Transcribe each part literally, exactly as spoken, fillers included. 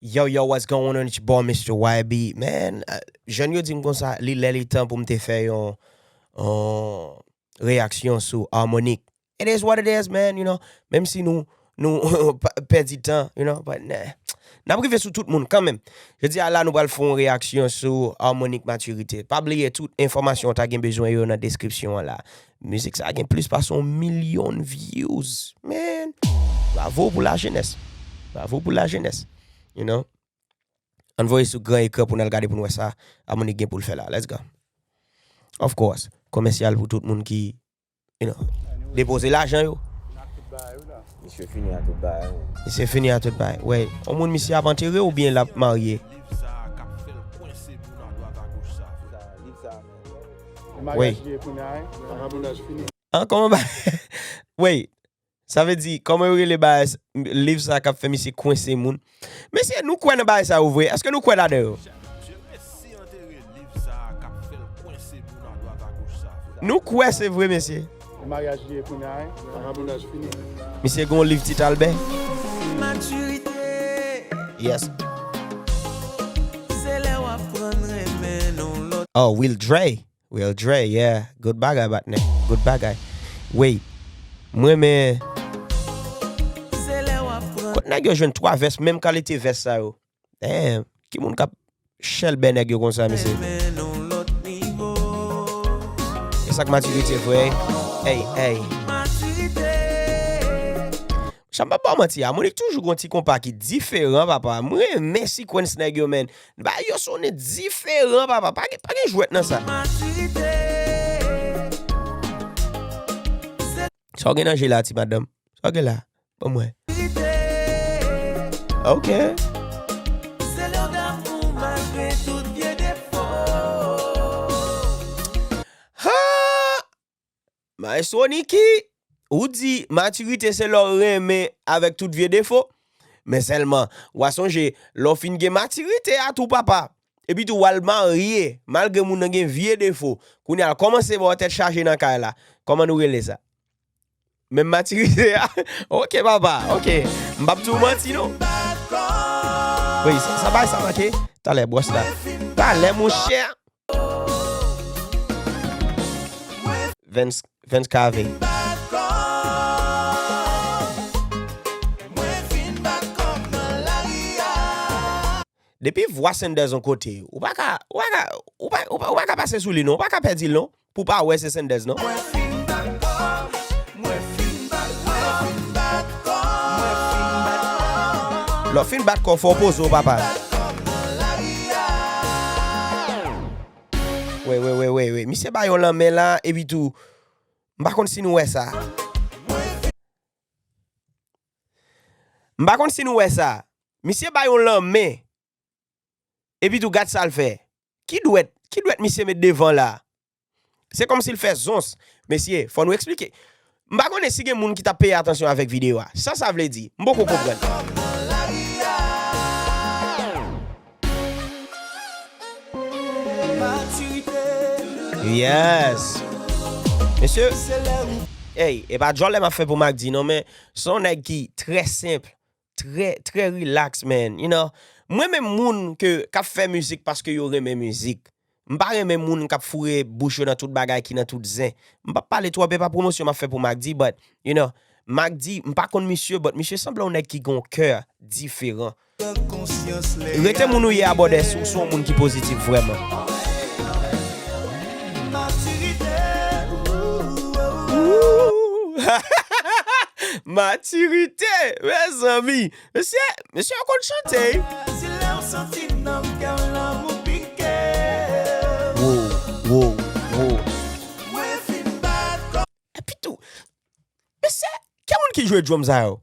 Yo, yo, what's going on? It's your boy, Mister Y B. Man, uh, jèn yo di m konsa, li lè li tan pou m te fè yon, yon reyaksyon sou Harmonic. It is what it is, man, you know. Menm si nou, nou pa- pèdi tan, you know, but nah. N ap rive sou tout moun kanmenm. Jodi a la, nou pral fè yon reyaksyon sou Harmonic Maturité. Pa bliye, tout enfòmasyon w ta gen bezwen yo nan deskripsyon an la. Mizik sa gen plis pase yon milyon views, man. Bravo pou lajenès. Bravo pou lajenès. You know? Ann voye sou gran ekran pou n al gade pou n wè sa Harmonic gen pou l fè la. Let's go. Of course. Komèsyal pou tout moun ki, you know, depoze lajan yo. Misye fini a tout bagay. Misye fini a tout bagay. Wey, yon moun misye ap antere oubyen l ap marye? Wey. An, kòman ba? Wey. Sa vle di, kòman yo rele bagay s- liv sa k ap fè misye kwense moun? Mesye, nou kwè nan bagay sa yo vre? Èske nou kwè ladan yo? Nou kwè se vre, mesye. Maryaj li ye kounye a, wi. Vagabondaj fini. Misye gen yon liv tit Albè. Matirite. Yes. Se lè w aprann renmen yon lòt. Oh, Will Dre. Will Dre, yeah. Good bagay, patnè. Good bagay. Wey. Mwen, men. Se lè w aprann. Kot nèg yo jwenn twa vès, menm kalite vès sa yo? Damn. Ki moun k ap chèlbè nèg yo konsa, mesye? E sa k matirite vre. Ey, ey. Chan, m p ap ba w manti, Harmonic toujou gon ti konpa ki diferan, papa. Mwen renmen sequence nèg yo, man. Bagay yo sonnen diferan, papa. Pa gen, pa gen jwèt nan sa. Sa w gen nan je la, ti madanm? Sa w gen la? Ban mwen. Ok. Ha! Maestro Nicky, ou di matirite se lè w renmen avèk tout vye defo. Men sèlman, w a sonje, lè w fin gen matirite a tou, papa, epi tou w al marye, malgre moun nan gen vye defo, kounye a l kòmanse ba w tèt chaje nan kay la. Kòman nou rele sa? Menm matirite a? Ok, papa, ok. M p ap di w manti, non. Wi, sa, sa bay sa manke. Talè, bwòs la. Talè, monchè. Vens, Vens Kave. Depi vwa Sanders yon kote, ou pa ka, ou pa ka, ou pa, ou pa, ou pa ka pase sou li, non. Ou pa ka pèdi l, non. Pou pa wè se Sanders, non. Lè w fin bat kò, fò w poze w, papa. Wi, wi, wi, wi, wi. Misye bay yon lanmen la, epi tou, m pa konn si nou wè sa. M pa konn si nou wè sa. Misye bay yon lanmen. Epi tou, gad sa l fè. Ki dwèt, ki dwèt misye met devan la? Se kòmsi l fè zons. Mesye, fò nou eksplike. M pa konnen si gen moun ki t ap peye atansyon avèk videyo a. Sa sa vle di? M poko konprann. Yes. Mesye, ey, e pa djòlè m ap fè pou Mac D non, men se yon nèg ki trè senp, trè, trè relax, man. You know, mwen renmen moun ke, k ap fè mizik paske yo renmen mizik. M pa renmen moun k ap foure bouch yo nan tout bagay ki nan tout zen. M p ap pale twòp, e pa pwomosyon m ap fè pou Mac D, but, you know, Mac D, m pa konn misye, but misye sanble yon nèg ki gen yon kè diferan. Rete moun ou ye a, brother, si w se yon moun ki pozitif vrèman. Ooh. Matirite, mezanmi. Mesye, mesye yo konn chante. Wow, wow, wow. Epi tou, mesye, ki moun ki jwe drum sa yo?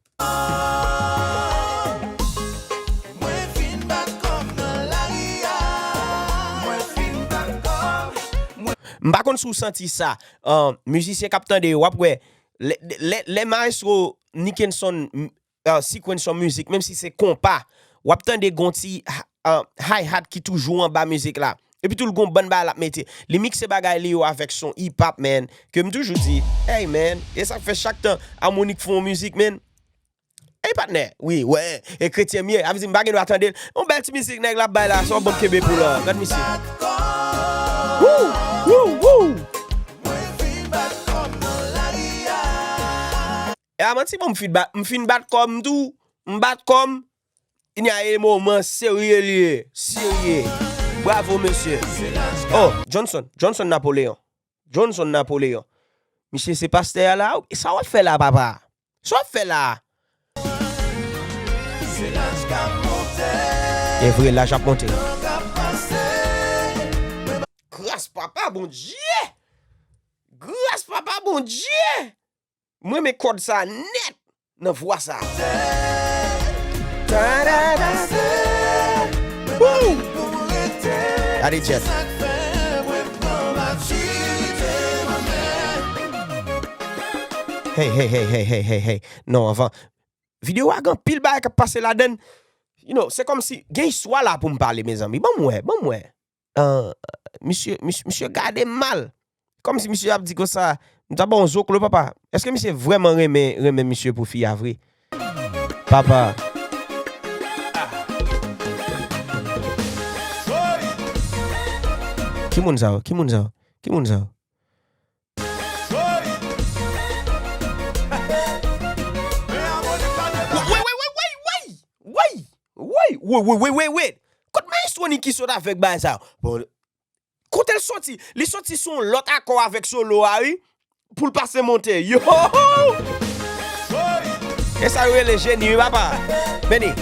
M pa konn si w santi sa. Uh, mizisyen k ap tande yo, w ap wè, lè, lè, lè maestro Nickenson, m, uh, sequence yon mizik, menm si se konpa, w ap tande gon ti, uh, hi-hat ki toujou anba mizik la. Epi tou l gon bann bagay l ap mete. Li mikse bagay li yo avèk son hip-hop, man. Ke m toujou di, hey, man, e sa k fè chak tan Harmonic fè yon mizik, man, Ey, patnè. Wi, wè. E kretyen m ye. A vle di m pa gen dwa tande l. Yon bèl ti mizik nèg la ap bay la. Sa w ban m kenbe pou la. Gad misye. Wou! Wou! Wou! E a manti bon, m fin bat, m fin bat kò m tou. M bat kò m. Kounye a e moman serye li ye. Serye. Bravo, mesye. Oh, Johnson. Johnson Napoléon. Johnson Napoléon. Misye se pastè a la. Sa w ap fè la, papa? Sa w ap fè la? E vre, laj ap monte. Gras papa Bondye! Gras papa Bondye! Mwen renmen kòd sa nèt nan vwa sa. Woo! Gade Jet. Hey, hey, hey, hey, hey, hey, hey. Non, anvan. Videyo a gen anpil bagay k ap pase ladan l. You know, se kòmsi gen istwa la pou m pale, mezanmi. Ban m wè, ban m wè. Ah, misye, misye, misye gade m mal. Kòmsi misye ap di konsa, m ta ba w zoklo, papa. Èske misye vrèman renmen, renmen misye pou fi a vre? Papa. Ki moun sa yo? Ki moun sa yo? Ki moun sa yo? Wait, wait, wait, wait, wait, wait. Wait, wait, wait, wait, wait, wait. Kot Maestro Nicky sot avèk bagay sa? Bon, kote l soti? Li soti sou yon lòt akò avèk solo a, wi. Pou l pase monte. Yo! E sa yo rele jeni, wi, papa. Beni.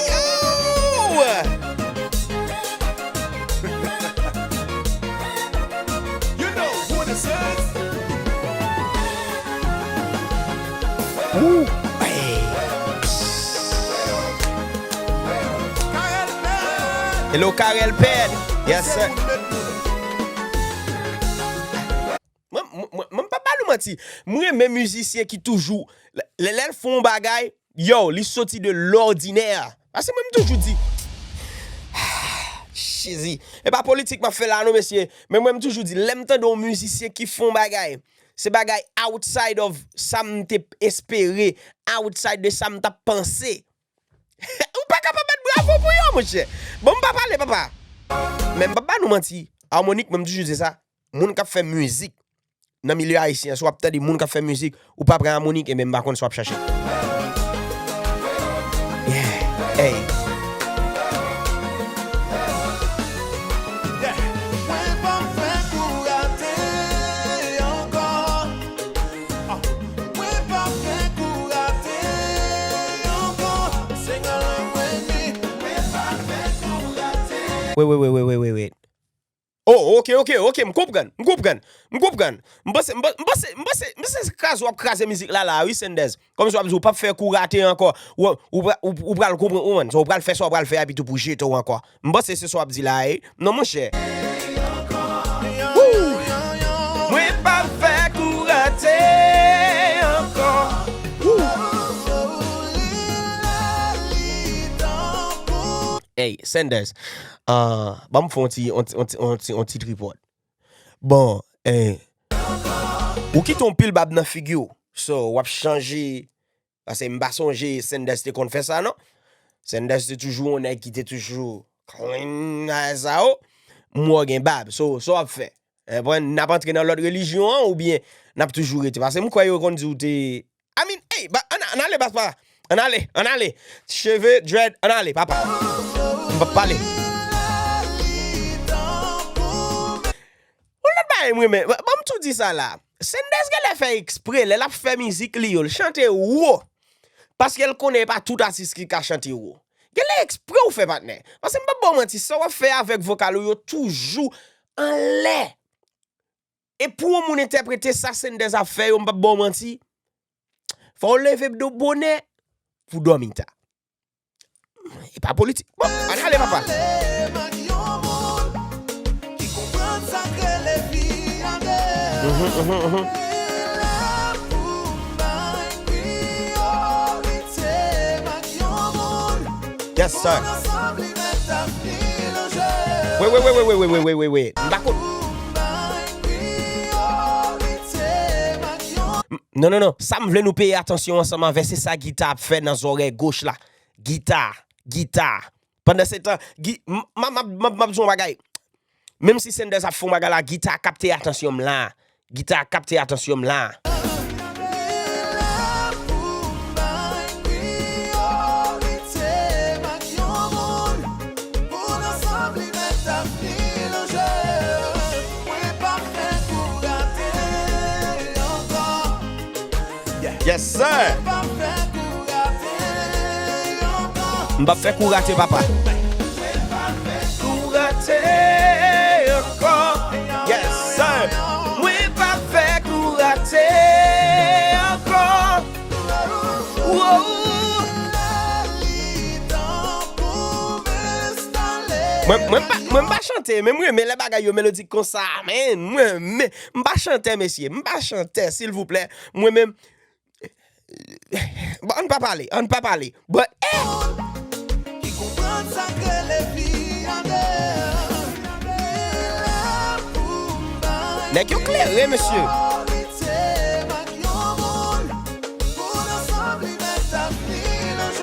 Yo! You know who this is? Woo! Hey. Hello, Carel Ped. Yes, sir. Mwen, mwen, mwen, mwen pa ba nou manti. Mwen renmen mizisyen ki toujou, lè, lè, lè l fè yon bagay, yo, li soti de lòdinè. Paske mwen, m toujou di, Jezi, e pa politik m ap fè la non, mesye. Men mwen, m toujou di, lè m tande yon mizisyen ki fè yon bagay, se bagay outside of sa m te espere, outside de sa m t ap panse. Ou pa ka pa bat bravo pou yo, monchè. Bon, m pa pale, papa. Men m pa ba nou manti. Amonique, mwen, m toujou di sa. Moun k ap fè mizik nan milye ayisyen an, si w ap tande moun k ap fè mizik, ou pa pran amonique, ebyen m pa konn sa w ap chache. Yeah. Hey. Wait, wait, wait, wait, wait, wait, wait. Oh, ok, ok, ok, m konprann, m konprann, m konprann. M panse, m pa-, m panse, m panse, m panse se kraze w ap kraze mizik la la, wi, Senders. Kòmsi w ap di w p ap fè kou rate ankò. Ou, ou, ou, ou pral konprann, ou konprann. So, ou pral fè sa w pral fè a, epi tou pou jete w ankò. M panse se sa w ap di la, wi. Non, monchè. Woo! Mwen p ap fè kou rate ankò. Woo! Hey, Senders, ah, ban m fè yon ti, yon ti, yon ti, yon ti, yon ti tripòt. Bon, eh, ou kite yon pil bab nan figi w. So, w ap chanje, paske m pa sonje Senders te konn fè sa, non. Senders te toujou yon nèg ki te toujou clean, sa yo. M wè w gen bab. So, sa w ap fè? Eh, bon, n ap antre nan lòt relijyon an oubyen n ap toujou rete? Paske m kwè yo konn di w te I mean, hey, ba, ann, ann ale, bas, papa. Ann ale, ann ale. Cheve, dread, ann ale, papa. M p ap pale. Yon lòt bagay m renmen, ba, ban m tou di sa la. Senders genlè fè ekspre, lè l ap fè mizik li yo, l chante wo. Paske l konnen e pa tout atis ki ka chante wo. Genlè ekspre ou fè, patnè. Paske m p ap ba w manti, sa w ap fè avèk vokal ou yo toujou anlè. E pou yon moun entèprete sa Senders ap fè yo, m p ap ba w manti, fò w leve do bonè pou dòmi ta. E pa politik. Bon, ann ale, papa. Mhm, mhm, mhm. Yes, sir. Wait, wait, wait, wait. M pa konn. M, m, Non, non, non. Sa m vle nou peye atansyon ansanm avè, se sa gita ap fè nan zòrèy goch la. Gita, gita. Pandan se tan, gi, m, m, m, m, m ap di yon bagay. Menm si Sanders ap fè yon bagay la, gita a kapte atansyon m la. Gita a kapte atansyon m la. Yes, sir. M p ap fè kou rate, papa. Kou rate ankò. Yes, sir. Mwen p ap fè kou rate ankò. Wow. Mwen, mwen pa, mwen pa chante, men mwen renmen lè bagay yo melodik konsa, men mwen renmen. M pa chantè, mesye, m pa chantè, silvouplè. Mwen menm, bon, ann pa pale, ann pa pale. Bon, eh! Nèg yo klere, mesye.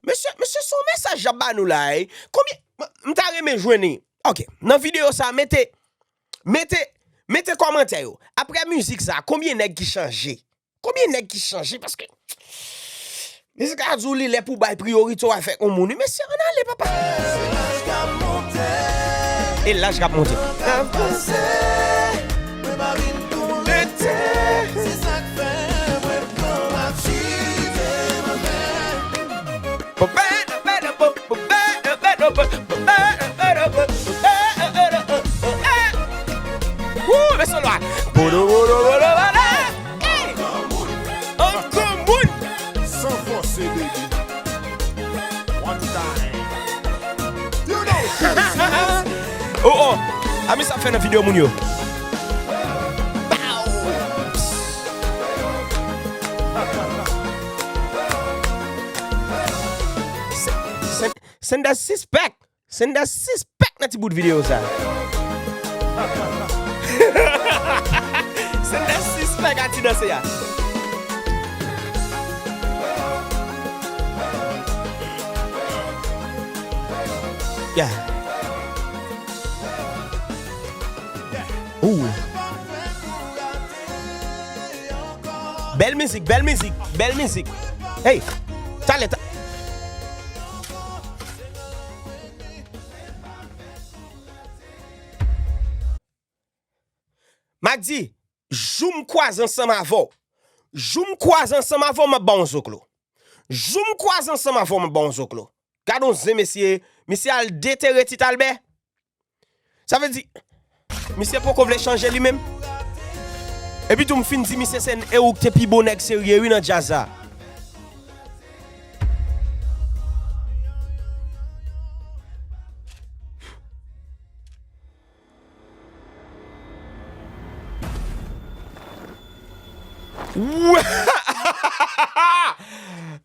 Mesye, mesye, se yon mesaj y ap ba nou la, ey. Konbyen, m, m ta renmen jwenn li. Ok, nan videyo sa, mete, mete, mete kòmantè yo. Apre mizik sa, konbyen nèg ki chanje? Konbyen nèg ki chanje? Paske mizik la di w li lè pou bay priyorite w avèk yon moun. Mesye, ann ale, papa. E laj k ap monte. Woo, mesye, lwa. Bodo, bodo, bodo, bodo. Hey! An granmoun! San fòse, baby. One time. You know. Oh, oh. A, men sa ap fè nan videyo moun yo. Pow! Se, se, se nan sispèk. Senders sispèk nan ti bout videyo sa. Senders sispèk a ti danse a. Yeah. Ooh. Bèl mizik, bèl mizik, bèl mizik. Hey, talè, ta- M a di, jou m kwaze ansanm avè w. Jou m kwaze ansanm avè w, m ap ba w yon zoklo. Jou m kwaze ansanm avè w, m ap ba w yon zoklo. Gad yon zen, mesye. Misye al detere Ti Albè. Sa vle di, misye poko vle chanje li menm. Epi tou m fin di misye se e ou k te pi bon nèg serye wi nan djaz la.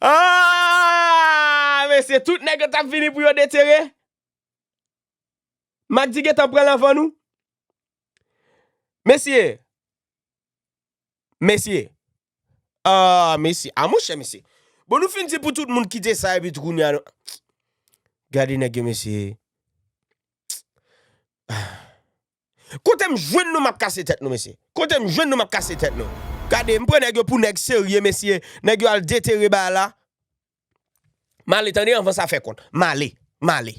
Ah, mesye, tout nèg yo t ap vini pou yo detere. Mac D gentan pran l anvan nou. Mesye. Mesye. Ah, mesye. Ah, monchè, mesye. Bon, nou fin di pou tout moun kite sa, epi tou kounye a nou. Gade nèg yo, mesye. Kote m jwenn nou, m ap kase tèt nou, mesye. Kote m jwenn nou, m ap kase tèt nou. Gade, m pran nèg yo pou nèg serye, mesye. Nèg yo al detere bagay la. M ale, tande, anvan sa fè kont. M ale, m ale.